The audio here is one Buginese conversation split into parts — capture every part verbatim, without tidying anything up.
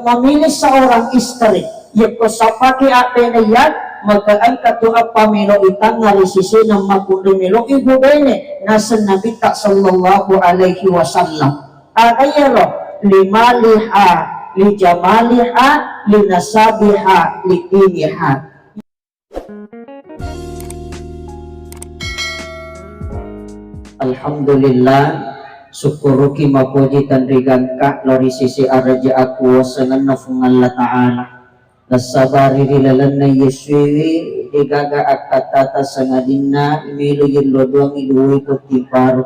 memilih seorang istri, yakko sappaki abbeneyang, maka engka tu appa melo itangnga ri sisina makkunrai melo ibubene, naseng Nabitta sallallahu alaihi wasallam. Aga iyaro? Limaliha, lijamaliha, linasabiha, lidiniha. Alhamdulillah, sukkuruki mapoji tenrigangka lao ri sisi araja akuwasengenna Fuang Allah Ta'ala. Nassabari ri lalenna Yesuewe degaga akkattata sangadinna melo yello doangi duwai botting paru.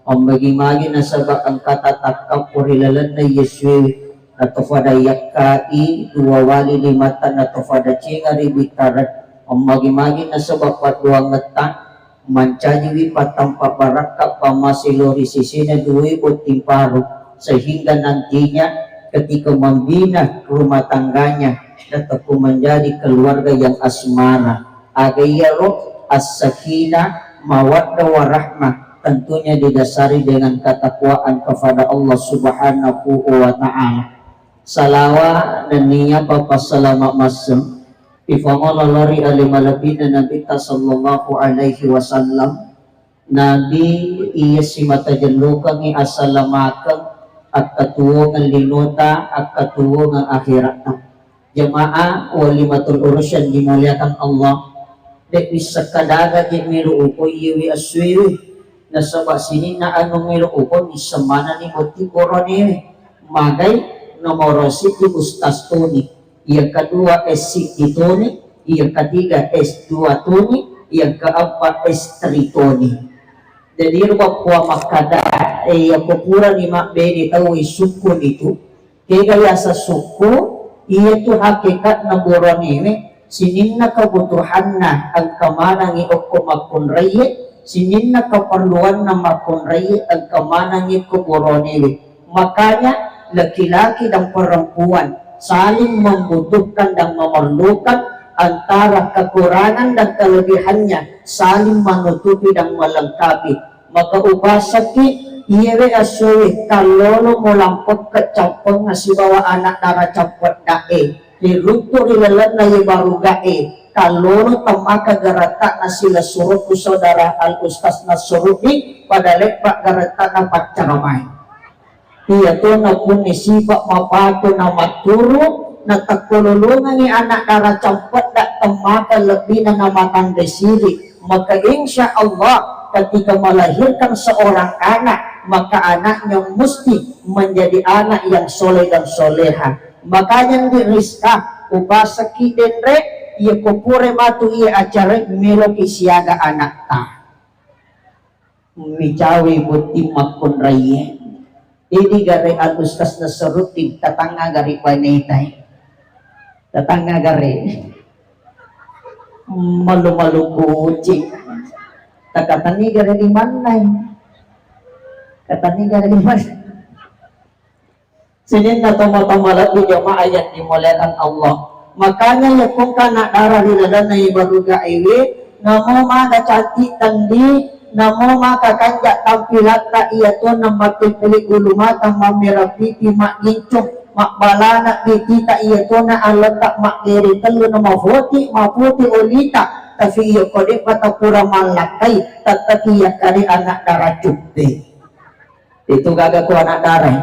Ombagi-magi nasaba engkata takkappo ri lalenna Yesuewe. Natofada yakkai dua wali limatta natofada cenga ri bittara. Ommagi-magi nasaba paddoangetta mancajiwi pattampa barakka pammase lao ri sesena duwai botting paru, sehingga nantinya ketika membina rumah tangganya tetap menjadi keluarga yang asmara. Aga iyaro? As-sakinah, mawaddah warahmah, tentunya didasari dengan ketakwaan kepada Allah Subhanahu wa Ta'ala. Salawa nennia papassalama masseng ipangolo lao ri ale malebbina Nabitta sallallahu alaihi wasallam. Nabi iya simata jellokengngi asalamakeng, akkatuwongeng linota, akkatuwongeng akhiratta. Jamaah walimatul urus yang dimuliakan Allah, de' wisseng kadaga je melo uko iyewe assuewe, nasaba sininna anu melo uko nisseng manenni botting boronewe. Magai? Nomoro siddi ustaz toni, yang kedua S siddi toni, yang ketiga S dua toni, yang keempat S three toni. Jadi rupa kua makkada, eh, yakko purani mabbene tau e sukku itu, kega yaseng sukku, iyatu hakikatna boronewe, sininna kebutuhanna engka manengngi okko makkunraie, sininna keperluanna makkunraie engka manengngi okko boronewe. Makanya laki-laki dan perempuan saling membutuhkan dan memerlukan antara kekurangan dan kelebihannya, saling menutupi dan melengkapi. Maka upasaki iyewe assowe kallolo mulampekka campengnga sibawa anak dara campedda'e. Riruntu ri lalenna ye barugae, kallolo temmaka garatta'na silessurukku saudara Al Ustaz Nasruddin, pada lebba garatta'na paccaramae. Iyatona punni sipa mapatu na matturu, na takkololongengi anak dara campedda temmaka lebbina na matanre siri, maka insya Allah ketika melahirkan seorang anak, maka anaknya mesti menjadi anak yang soleh dan soleha. Makanya di Rizka, upasaki denre, iya ko pura matu iya acara meloki siaga anakta. Micawe botting makkunraie. Idi gare Al Ustaz Nasruddin, tatangga gare banetai. Tatangga gare. Malu-malu kucing. Takatani gare di mana? Katani gare di mana? Sininna tomatoa malebbi jamaah yang dimuliakan Allah. Makanya yakko engka anak dara ri lalenna ibaruga ewe, namo maga cantik tandi, namo maga kanja tampilatta, iyatona mattempeli bulu mata, mammera pipi, maggincung, mabbalana pitita, iyatona aletta maggere tellu na mafoti, maputi olita, tapi yakko de'pa tapura mallakkai, tetteki yakkari anak dara cuppe. Itu gaga ko anak dara,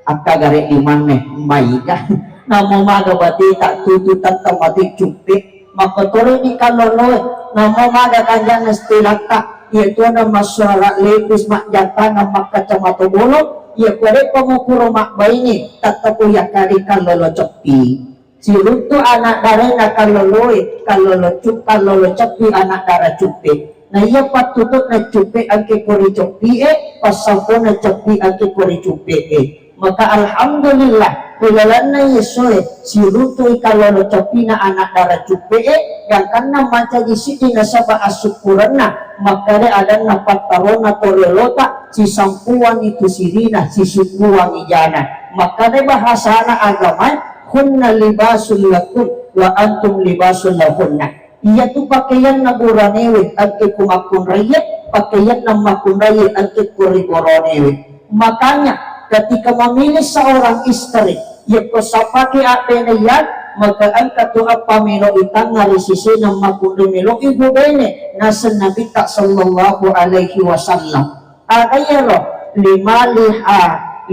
akka gare di manne, maika. Namo maga batita tutu tetta mati cuppe, makkotoro di kalloloe, namo maga kanjana stilatta, iya tuana massuara lepis majjattangan makkacamato bolo, iya kuare pamukuro mabbaine, tetta ko yakkari kallolo ceppi. Siruntu anak darae na kalloloe, kallolo cu-, kallolo ceppi anak dara cuppe. Na iya pattutu'na cuppe engke ko ri ceppie, passampona ceppi engke ko ri cuppee. Maka alhamdulillah, ri lalenna yesoe, siruntui kallolo ceppina anak dara cuppee, gangkanna mancaji siddi nasaba assukkurenna, makkada adanna pattarona tolelota, sisampuangi tu sirina, sisukkuangi jana. Makkada bahasana agamae, hunna libasul lakum wa antum libasul lahunna. Iyatu pakaianna buranewe engke ku makkunraie, pakaianna makkunraie engke ku ri buranewe. Makanya ketika memilih seorang istri, Yakko sappaki abbene iya, maka engka tu eppa melo itangnga ri sesena makkunrai melo ibubene, naseng Nabitta sallallahu alaihi wasallam. Aga iyaro? Limaliha,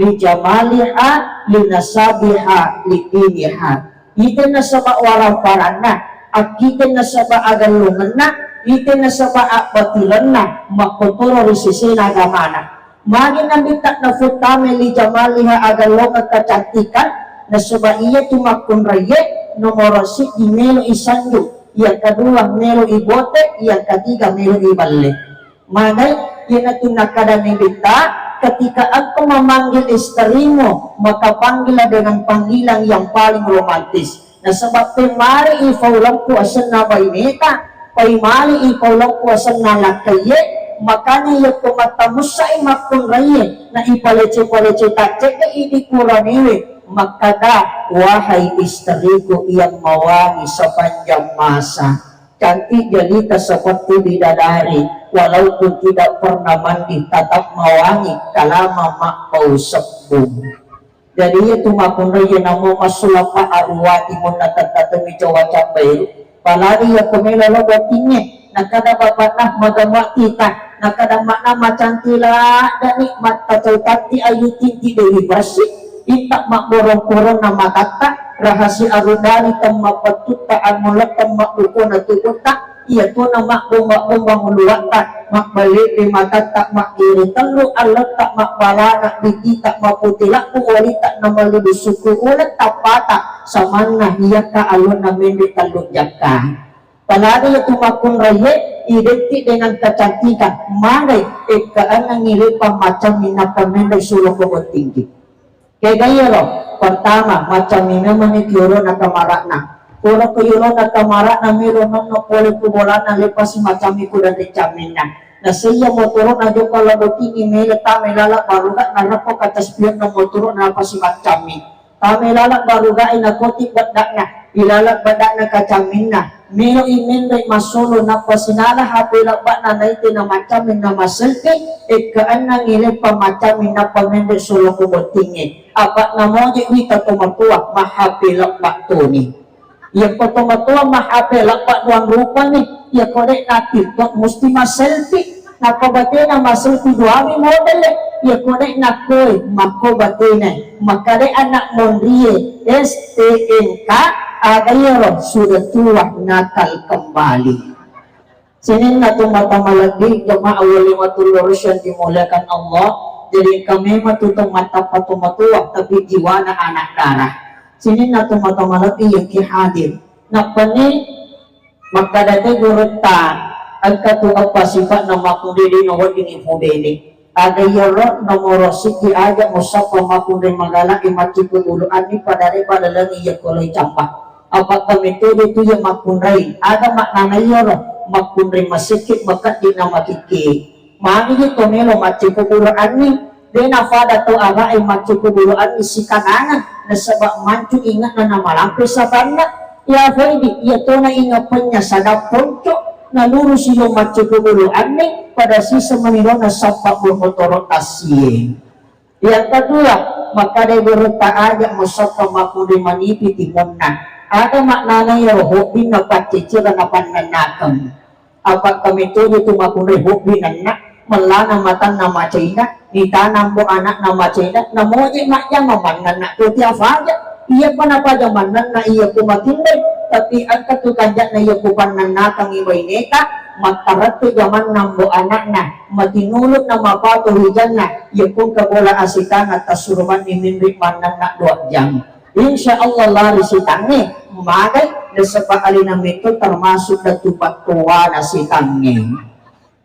lijamaliha, linasabiha, lidiniha. Ite nasaba warang-paranna, akkite nasaba agallongenna, ite nasaba abbatirenna, makkotoro ri sesena agamana. Magi Nabitta nafuttame lijamaliha, agallongeng kecantikan, nasaba iya tu makkunraie nomoro siddi melo isanju, yang kedua melo ibote, yang ketiga melo iballe. Magai, iyanatu nakkada Nabitta, ketika engkau memanggil istrimu, maka panggillah dengan panggilan yang paling romantis. Nasaba pemmari ifau lempu asenna baineta, paimali ifau lempu asenna lakkaiye, makanya yakko mattamussai makkunraie, na ipalece-palece taccedde idi kuranewe, makkada, wahai istriku yang mewangi sepanjang masa, cantik jelita seperti bidadari, walaupun tidak pernah mandi, tetap mewangi, kalama mabbau sebbu. Jadi, iya tu makkunrai iya namo massulappa aruwati munna tetta temi cowa cabbairu. Palagi iya ko melo lo bottingnge, nakada bapakna magamma tita, nakada makna macanti laddani mattacau tatti ayu tinti Dewi Bersih, inta mabborong-borong na matatta, rahasia arudani temma pettutta, annulletta mabbukona tubutta, iya tona mabbomba-bomba muluwatta, mabbalebbe matatta, maggere tellu alletta, mabbalana bitita, maputi labbu walitta, namalli sukku uleng tappata, samanna iyakka allonna menre tellu jakka. Palagi iya tu makkunraie identik dengan kecantikan, magai ekka enneng ilepa macammi nappa menre suro ko bottingki. Kegaiero, pertama, macammi memang ni ki yolona kamara'na. Pura ko yolona kamara'na melo nonno pole ku bolana lepasi macammi ku dan ricamminna. Naseiya motoro'na jokka labo tingi mele tame lala baruga narappo kaca spion na motoro'na napasi macammi. Tame lala baruga ina koti beddakna, ilala beddakna kacamminna. Melo i menre massolo nappa sinala H P labba'na naite na macammi na maselfie, ekka ennang ileppa macammi nappa menre solo ko bottingnge. Apa namoje wita tomatoa ma H P labba toni. Yakko tomatoa ma H P labba duang rupani, yakko de na TikTok musti maselfie. Nappa batena maselfie duami model, yakko de nakkoe makko batena. Makkade anak monrie S T N K, aga iyaro sudah tua nakal kembali. Sininna tu mata malebbi jamaah walimatul urus yang dimuliakan Allah. Jadi kami matu tu mata patu matua tapi jiwana anak darah. Sininna tu mata malebbi yang ki hadir. Nappani makkadate gurutta, engka tu eppa sifa'na makkunrai de naweddingi fubene. Aga iyaro nomoro siddi aja musappa makkunrai magala i maccippu bulu anni pada reba lalengi iya koloi campa. Apa kametode tu iya makkunrai. Aga maknana iyaro? Makkunrai masekke makeddi na makikki. Magi to melo maccippu bulu anni. De nafada to agae maccippu bulu anni sikanangan, nasaba mancu inge'na namalampe satanna. Ya Faidi, iya tona inge penya sadap ponco, nalurusi lo maccippu bulu anni, pada sisa manilona sappa bermotoro tassie. Yang kedua, makkada berutta aja musappa makkunrai manipi timunna. Ada maknana ya hobbinna paccecera napannanakeng. Apa kamettoje tu makkunrai hobbi nanna, mellana matanna macaina, nitanambo anakna macaina, namoje majjama mannanna koti afaja. Iya pa napaja mannanna iya ku matinroi, tapi engka tu kanja'na iya ku pannannakangi baineta, mattarettu jamannambo anakna, matinulu na mapato hijanna, iya ku engka bola asitanga tassuro manni minri mannanna dua jam. Insya Allah lari sitangnge, magai, nasaba alena metto termasuk datu pattuana sitangnge.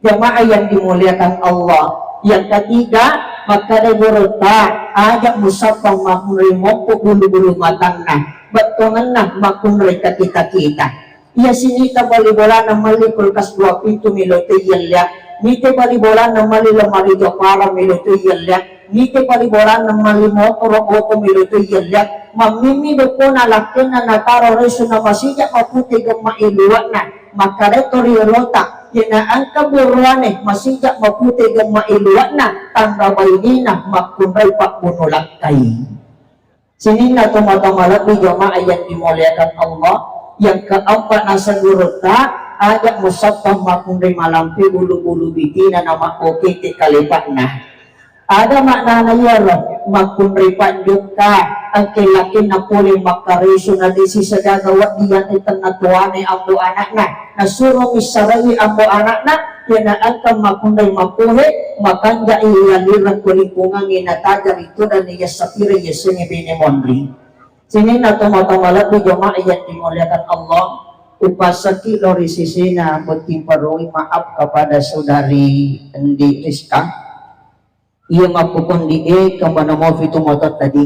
Jamaah yang dimuliakan Allah. Yang ketiga, makkada gurutta, aja musappa makkunrai mompo bulu-bulu matanna, bettongenna makkunrai kakita-kita. Iya sinita bali bolana melli kulkas dua pintu melo to iyelleang. Nite bali bolana melli lemari jokara melo to iyelleang. Nite bali bolana melli motoro oto melo to iyelleang. Mammimmi dokkona lakkenna nataro resu na masija mapute gemma iluwa'na. Makkada to riolota, yena engka buruane masija mapute gemma iluwa'na, tanra bainena makkunrai pabbunu lakkai. Sininna tomatoa malebbi jamaah yang dimuliakan Allah, yang keempat naseng gurutta, aja musabbang makkunrai malampe bulu-bulu bitina na makkokete kalepa'na. Ada maknana iyaro, makkunrai panjokka, engke lakinna pole makkaresu na de sisagaga wedding yang tenna tuane ambo anakna. Nasuro missarai ambo anakna, yana engka makkunrai mappohe, makanjai yalireng ko lingkungangnge natajari tudang iya sapira yasengnge bene monri. Sininna tomatoa malebbi jamaah yang dimuliakan Allah, upasaki lo ri sisina botting paroi maaf kepada saudari Endi Rizka. Iya mappukondi e kemana mau fitu motor tadi.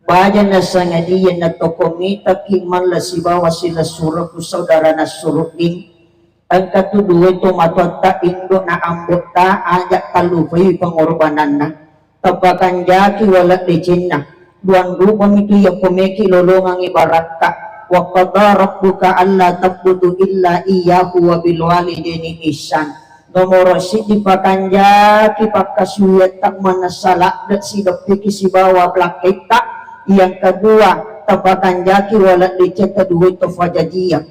Baja nasangadia natoko mitaki malla sibawa silessurekku saudara Nasruddin. Engka tu dua tomatoatta indo na ambotta aja tallufai pengorbananna. Tabbakanjaki wala decenna. Duang rupami tu iya pomeki lolongangi barakka. Wa qada rabbuka alla ta'budu illa iyyahu wa bil walidaini ihsan. Nomoro siddi pakanjaki pakkasuwiatta manessa ladde sideppiki sibawa plakketta. Yang kedua, tapakanjaki wala decetta duwe to fajajia.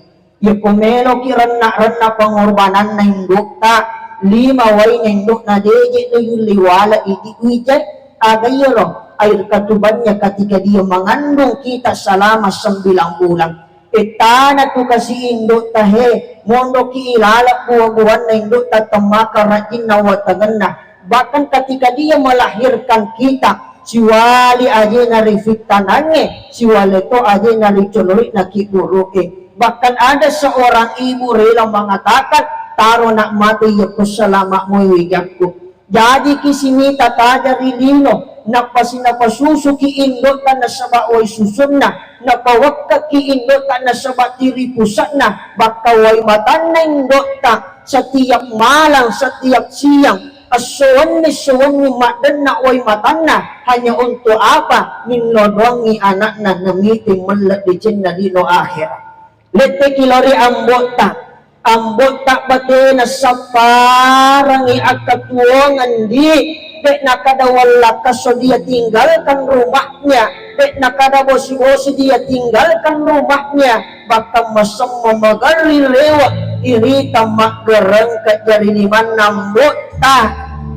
Yako meloki renna-renna pengorbananna indokta, lima waina indokna deje de yulli wala idi wijai, aga iyaro air katubannya ketika dia mengandung kita selama sembilan bulan. Ettana tu kasi indo'ta he, monroki ilaleng buwa-buwanna indo'ta temmaka rajinna watangenna. Bahkan ketika dia melahirkan kita, siwali ajena rifittanangnge, siwale to ajena ricolori'na kibburu'e. Bahkan ada seorang ibu rela mengatakan, "Taro nak mati yakko selama moi wijakku." Jajiki simita taja ri lino, nappa sinapasusuki indo'ta nasaba wai susunna, napawekkekki indo'ta nasaba tiri puse'na, bakka wai matanna indo'ta setiap malam, setiap siang, esso wenni, esso wenni maddenna wai matanna, hanya untuk apa? Minno doangngi anakna namite melle decenna lino akhirat. Letteki lao ri ambo'ta. Ambo'ta batena sapparangi akkatuwongeng di, de' nakada wallakkaso dia tinggalkan rumahnya, de' nakada bosi-bosi dia tinggalkan rumahnya, bahkan masemmo magarri rewe' irita maggerengke jari limanna ambo'ta,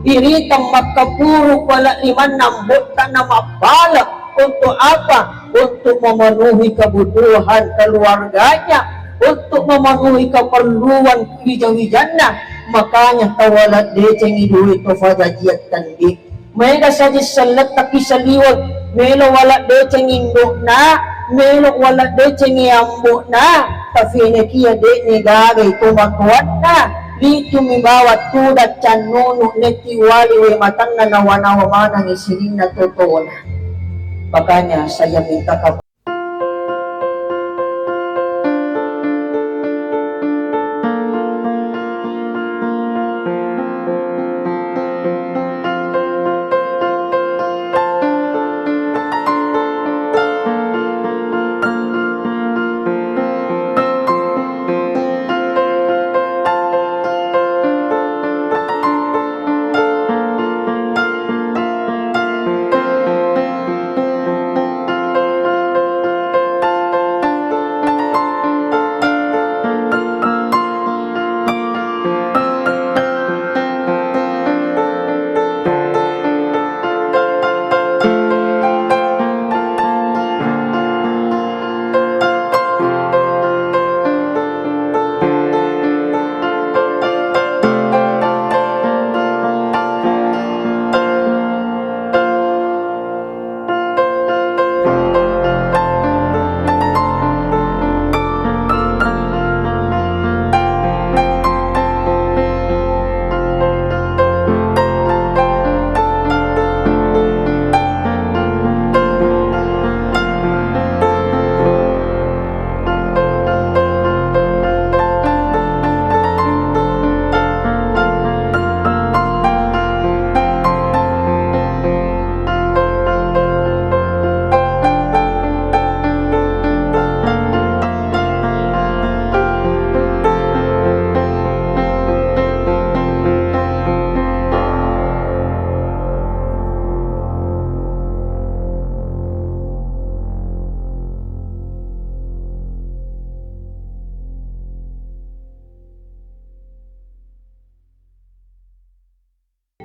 irita makkapuru pale' limanna ambo'ta na mabbale'. Untuk apa? Untuk memenuhi kebutuhan keluarganya, untuk memenuhi keperluan wija-wijanna. Makanya tawala decengi duit to fajajiat tandi. Maega saji sellettaki saliweng, melo wala decengi indo'na, melo wala decengi ambo'na, tapi nekia de'ni gagai to makuanna, litumi bawa tuda cannunu netti wali we matanna nawa-nawa manangi sininna totona. Makanya saya minta kap-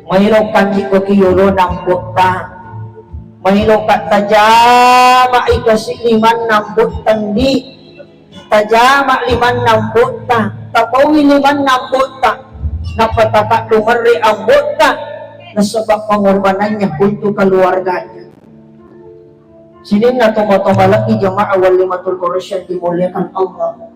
Maelo kanjikkoki yolona ambotta. Maelo ka tajama ikasi limanna ambotta ndi. Tajama limanna ambotta. Tapaui limanna ambotta. Nappa takaddo merre ambotta. Nasaba pengorbanannya untuk keluarganya. Sininna tomatoa malebbi jamaah walimatul Quraish yang dimuliakan Allah.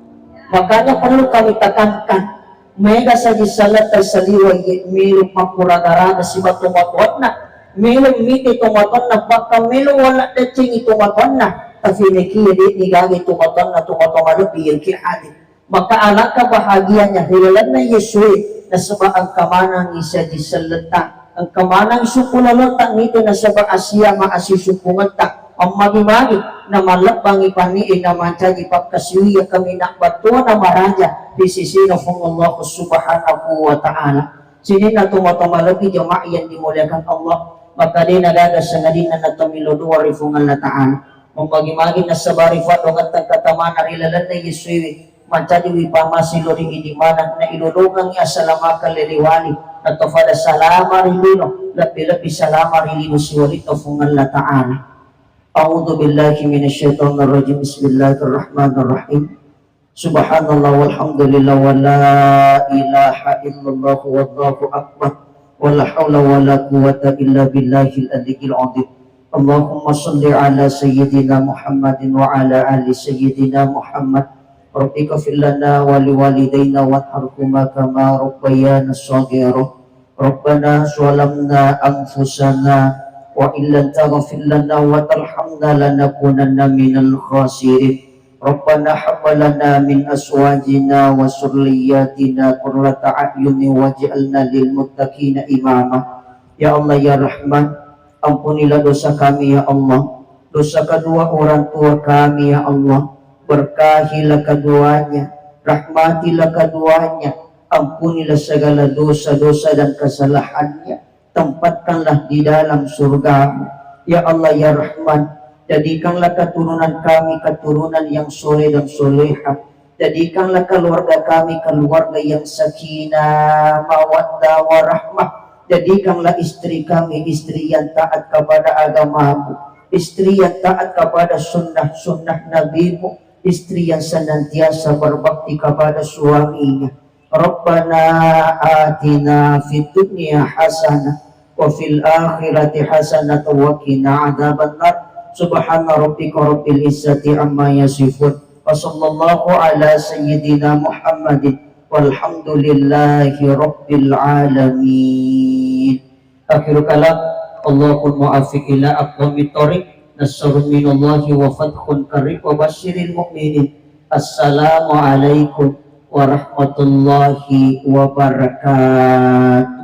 Makanya perlu kami tekankan, mega saji salata saliwa ye melo makkuraga-raga siba tomatoanna, melo mite tomatoanna, bahkan melo wala deccengi tomatoanna, tapi nekia de ni gage tomatoanna, tomatoa malebbi yang ki hadir. Maka alangkah bahagianya ri lalenna Yesue, nasaba engka manengngi saji selletta, engka maneng sukku lolota mite nasaba asia ma asisuppungetta, mammagi-magi, namallebbangi pani'e namancaji pakkasiwiya kaminang battuanna maraja ri sisina Puang Allah Subhanahu wa Ta'ala. Sininna tomatoa malebbi jamaah yang dimuliakan Allah, maka de nagaga sangadinna natomilo doa ri Puang Allah Ta'ala. Mammagi-magi nasabari faddongetta engka tamana ri lalenna Yesue, mancajiwi pamasi lo ri idi maneng, nailolongengngi asalamakeng lelewali, atau pada salama ri lino, lebbi-lebbi salama ri lino siwalitta Puang Allah Ta'ala. A'udzu billahi minasyaitonir rajim. Bismillahirrahmanirrahim. Subhanallah walhamdulillah wa la ilaha illallah wallahu akbar. Wa la haula wa la quwwata illa billahil aliyyil azim. Allahumma salli ala sayyidina Muhammadin wa ala ali sayyidina Muhammad. Rabbi ighfir lana wa liwalidayna warhamhuma kama rabbayana shaghira. Rabbana zalamna anfusana wa illam taghfir lana wa tarhamna lanakunanna minal khasirin. Rabbana hab lana min azwajina wa dzurriyyatina qurrata a'yunin waj'alna lil muttaqina imama. Ya Allah, ya Rahman, ampunilah dosa kami, ya Allah. Dosa kedua orang tua kami, ya Allah. Berkahilah keduanya, rahmatilah keduanya, ampunilah segala dosa-dosa dan kesalahannya, tempatkanlah di dalam surgamu. Ya Allah, ya Rahman, jadikanlah keturunan kami keturunan yang soleh dan solehah. Jadikanlah keluarga kami keluarga yang sakinah, mawaddah, warahmah. Jadikanlah istri kami istri yang taat kepada agamamu, istri yang taat kepada sunnah-sunnah nabimu, istri yang senantiasa berbakti kepada suaminya. Rabbana atina fid dunya hasanah wa fil akhirati hasanah wa qina adzabannar. Subhana rabbika rabbil izzati amma yasifun. Wa sallallahu ala sayyidina Muhammadin walhamdulillahi rabbil alamin. Akhirul kalam, Allahul muwaffiq ila aqwamit thoriq, nasrun minallahi wa fathun qarib wa basyiril mu'minin. Assalamualaikum warahmatullahi wabarakatuh.